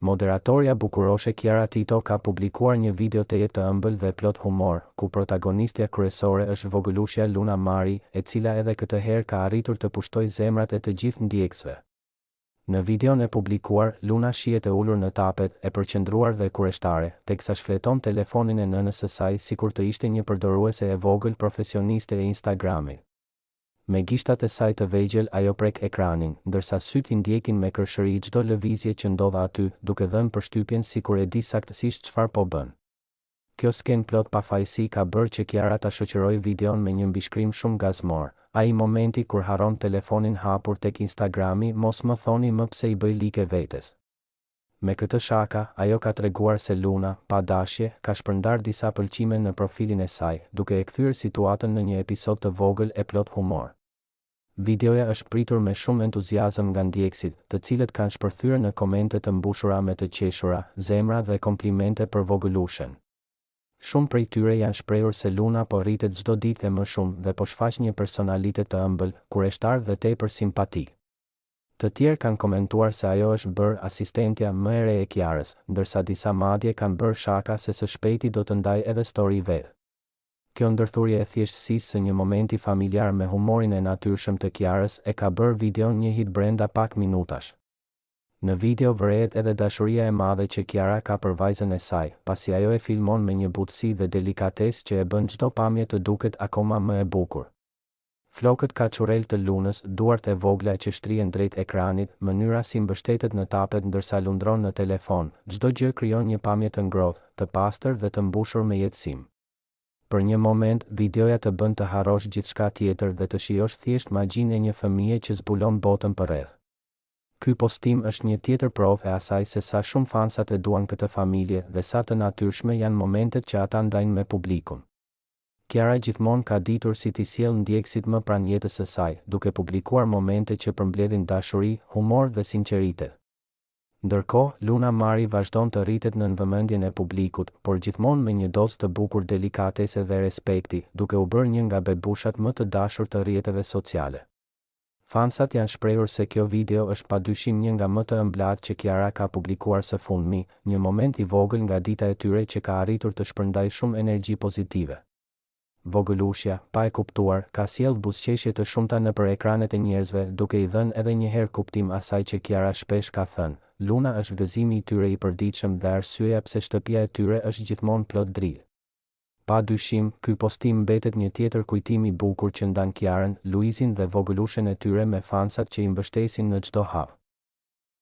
Moderatorja bukuroshe Kiara Tito ka publikuar një video tejet të ëmbël dhe plot humor, ku protagonistja kryesore është vogëlushja Luna Mari, e cila edhe këtë herë ka arritur të pushtojë zemrat e të gjithë ndjekësve. Në videon e publikuar, Luna shihet e ulur në tapet, e përqendruar dhe kureshtare, teksa shfleton telefonin e nënës së saj sikur të ishte një përdoruese e vogël profesioniste e Instagramit. Me gishtat e saj të vegjël ajo prek ekranin, ndërsa sytë i ndjekin me kërshëri çdo lëvizje që ndodh aty, duke dhënë përshtypjen sikur e di saktësisht çfarë po bën. Kjo skenë plot pafajësi ka bërë që Kiara ta shoqërojë videon me një mbishkrim shumë gazmor, Ai momenti kur harron telefonin hapur tek Instagrami mos më thoni më pse i bëj like vetes. Me këtë shaka, ajo ka treguar se Luna, pa dashje, ka shpërndarë disa pëlqime në profilin e saj, duke e kthyer situatën në një episod të vogël e plot humor. Videoja është pritur me shumë entuziazëm nga ndjekësit, të cilët kanë shpërthyer në komente të mbushura me të qeshura, zemra dhe komplimente për vogëlushen. Shumë prej tyre janë shprehur se Luna po rritet çdo ditë e më shumë dhe po shfaq një personalitet të ëmbël, kureshtar dhe tepër simpatik. Të tjerë kanë komentuar se ajo është bërë asistentja më e re e Kiarës, ndërsa disa madje kanë bërë shaka se së shpejti do të ndajë edhe story vetë. Kjo ndërthurje e thjeshtësisë së një momenti familjar me humorin e natyrshëm të Kiarës e ka bërë videon një hit brenda pak minutash. Në video vërehet edhe dashuria e madhe që Kiara ka për vajzën e saj, pasi ajo e filmon me një butësi dhe delikatesë që e bën çdo pamje të duket akoma më e bukur. Flokët kaçurrel të Lunës, duart e vogla që shtrihen drejt ekranit, mënyra si mbështetet në tapet ndërsa lundron në telefon, çdo gjë krijon një pamje të ngrohtë, të pastër dhe të mbushur me jetësim. Për një moment, videoja të bën të harrosh gjithçka tjetër dhe të shijosh thjesht magjinë e një fëmije që zbulon botën përreth. Ky postim është një tjetër provë e asaj se sa shumë fansat e duan këtë familje dhe sa të natyrshme janë momentet që ata ndajnë me publikun. Kiara gjithmonë ka ditur si t'i sjellë ndjekësit më pranë jetës së saj, duke publikuar momente që përmbledhin dashuri, humor dhe sinqeritet. Ndërkohë, Luna Mari vazhdon të rritet nën vëmendjen e publikut, por gjithmonë me një dozë të bukur delikatese dhe respekti, duke u bërë një nga bebushat më të dashur të rrjeteve sociale. Fansat janë shprehur se kjo video është padyshim një nga më të ëmblat që Kiara ka publikuar së fundmi, një moment i vogël nga dita e tyre që ka arritur të shpërndajë shumë energji pozitive. Vogëlushja, pa e kuptuar, ka sjellë buzëqeshje të shumta nëpër ekranet e njerëzve duke i dhënë edhe një herë kuptim asaj që Kiara shpesh ka thënë, Luna është gëzimi i tyre i përditshëm dhe arsyeja pse shtëpia e tyre është gjithmonë plot dritë. Pa dyshim, ky postim mbetet një tjetër kujtim i bukur që ndan Kiarën, Luizin dhe vogëlushen e tyre me fansat që i mbështesin në çdo hap.